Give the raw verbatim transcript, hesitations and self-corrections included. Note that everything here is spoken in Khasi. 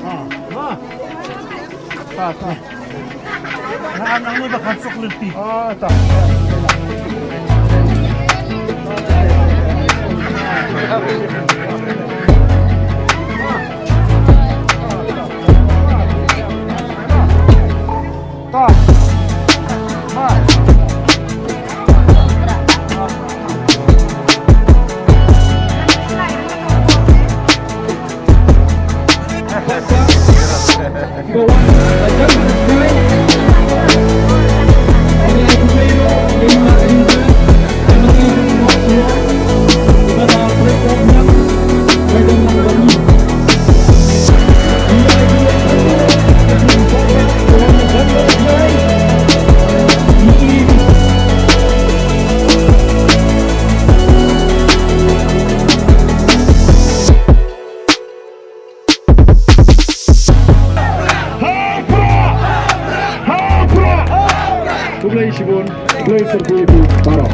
Ah, ah. Ta, ta. Nang, nang ni ba kan suk lenti. Ah, ta. Ta. Ma. Khublei shibun, khublei shibun ïa phi baroh.